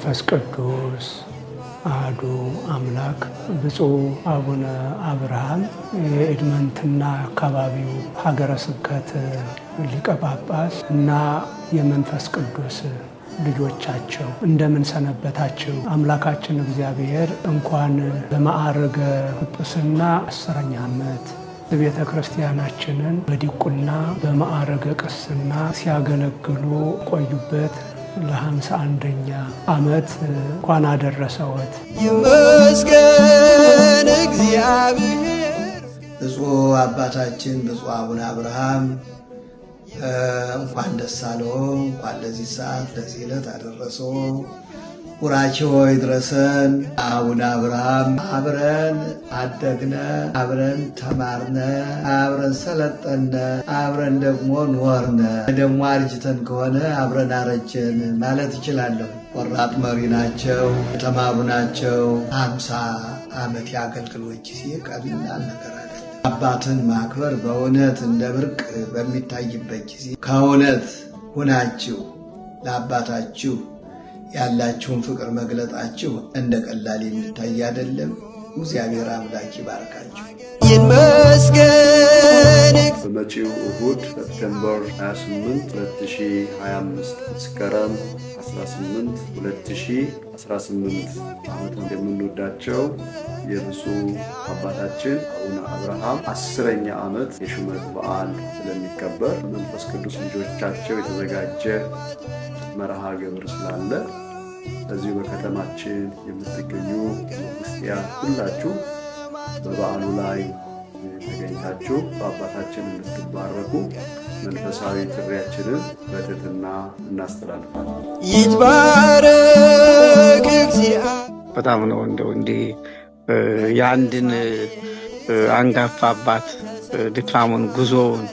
ወመንፈስ ቅዱስ አሐዱ አምላክ። ብፁዕ አቡነ አብርሃም የኤድመንትና አካባቢው ሀገረ ስብከት ሊቀ ጳጳስ እና የመንፈስ ቅዱስ ልጆቻቸው፣ እንደምን ሰነበታችሁ? አምላካችን እግዚአብሔር እንኳን በማዕረገ ጵጵስና 10ኛ ዓመት ቤተ ክርስቲያናችንን በዲቁና በማዕረገ ቅስና ሲያገለግሉ ቆዩበት ለ51ኛ ዓመት እንኳን አደረሰዎት። ይመስገን እግዚአብሔር። ብፁዕ አባታችን ብፁዕ አቡነ አብርሃም እንኳን ደስ አለዎ፣ እንኳን ለዚህ ሰዓት ለዚህ ዕለት አደረሰዎ። ቡራኬዎ ይድረሰን። አቡነ አብርሃም አብረን አደግነ፣ አብረን ተማርነ፣ አብረን ሰለጠነ፣ አብረን ደግሞ ኖርነ። ደግሞ አርጅተን ከሆነ አብረን አረጀን ማለት እችላለሁ። ቆራጥ መሪ ናቸው፣ የተማሩ ናቸው። 50 ዓመት የአገልግሎት ጊዜ ቀላል ነገር አይደለም። አባትን ማክበር በእውነት እንደ ብርቅ በሚታይበት ጊዜ ከእውነት ሁናችሁ ለአባታችሁ ያላችሁን ፍቅር መግለጣችሁ እንደ ቀላል የሚታይ አይደለም። እግዚአብሔር አምላክ ይባርካችሁ። ይመስገን። በመጪው እሁድ September 28 2025፣ መስከረም 18 2018 ዓመት የምንወዳቸው የብፁዕ አባታችን አቡነ አብርሃም 10ኛ ዓመት የሹመት በዓል ስለሚከበር መንፈስ ቅዱስ ልጆቻቸው የተዘጋጀ መርሃ ግብር ስላለ በዚሁ በከተማችን የምትገኙ ክርስቲያን ሁላችሁ በበዓሉ ላይ ተገኝታችሁ በአባታችን እንድትባረኩ መንፈሳዊ ጥሪያችንን በትህትና እናስተላልፋለን። ይትባረክ እግዚአብሔር። በጣም ነው እንደው እንዲህ የአንድን አንጋፋ አባት ድካሙን፣ ጉዞውን፣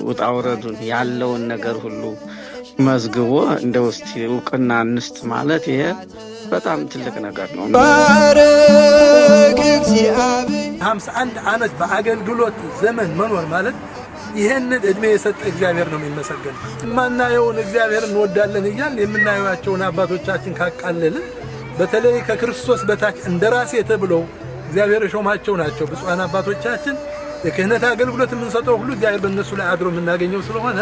ውጣ ውረዱን ያለውን ነገር ሁሉ መዝግቦ እንደው እስቲ እውቅና እንስጥ ማለት ይሄ በጣም ትልቅ ነገር ነው። ይትባረክ እግዚአብሔር። 51 ዓመት በአገልግሎት ዘመን መኖር ማለት ይህንን ዕድሜ የሰጠ እግዚአብሔር ነው የሚመሰገን። የማናየውን እግዚአብሔር እንወዳለን እያልን የምናየዋቸውን አባቶቻችን ካቃለልን፣ በተለይ ከክርስቶስ በታች እንደ ራሴ ተብለው እግዚአብሔር የሾማቸው ናቸው ብፁዓን አባቶቻችን። የክህነት አገልግሎት የምንሰጠው ሁሉ እግዚአብሔር በእነሱ ላይ አድሮ የምናገኘው ስለሆነ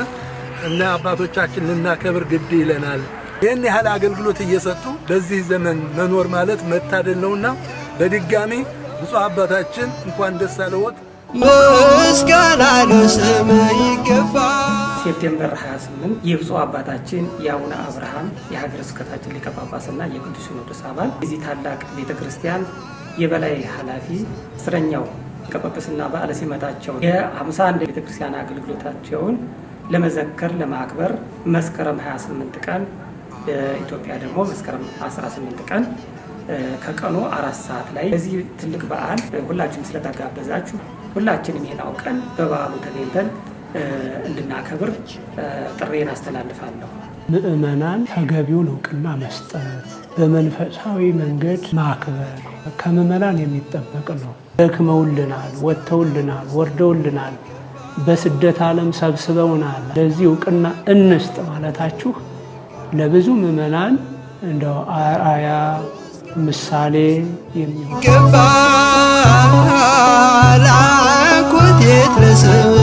እና አባቶቻችን ልናከብር ግድ ይለናል። ይህን ያህል አገልግሎት እየሰጡ በዚህ ዘመን መኖር ማለት መታደል ነውና በድጋሚ ብፁዕ አባታችን እንኳን ደስ አለዎት። ምስጋና ለስምህ ይገባል። September 28 የብፁዕ አባታችን የአቡነ አብርሃም የሀገረ ስብከታችን ሊቀ ጳጳስና የቅዱስ ሲኖዶስ አባል፣ የዚህ ታላቅ ቤተ ክርስቲያን የበላይ ኃላፊ፣ 10ኛው ሊቀ ጵጵስና በዓለ ሲመታቸውን የ51 ቤተ ክርስቲያን አገልግሎታቸውን ለመዘከር ለማክበር መስከረም 28 ቀን፣ በኢትዮጵያ ደግሞ መስከረም 18 ቀን ከቀኑ 4 ሰዓት ላይ በዚህ ትልቅ በዓል ሁላችሁም ስለተጋበዛችሁ ሁላችንም ይህን አውቀን በበዓሉ ተገኝተን እንድናከብር ጥሪዬን አስተላልፋለሁ። ምዕመናን ተገቢውን እውቅና መስጠት፣ በመንፈሳዊ መንገድ ማክበር ከምዕመናን የሚጠበቅ ነው። ደክመውልናል፣ ወጥተውልናል፣ ወርደውልናል፣ በስደት ዓለም ሰብስበውናል። ለዚህ እውቅና እንስጥ ማለታችሁ ለብዙ ምዕመናን እንደው አርአያ ምሳሌ የሚሆን ይገባል አኩቴት ለስምህ።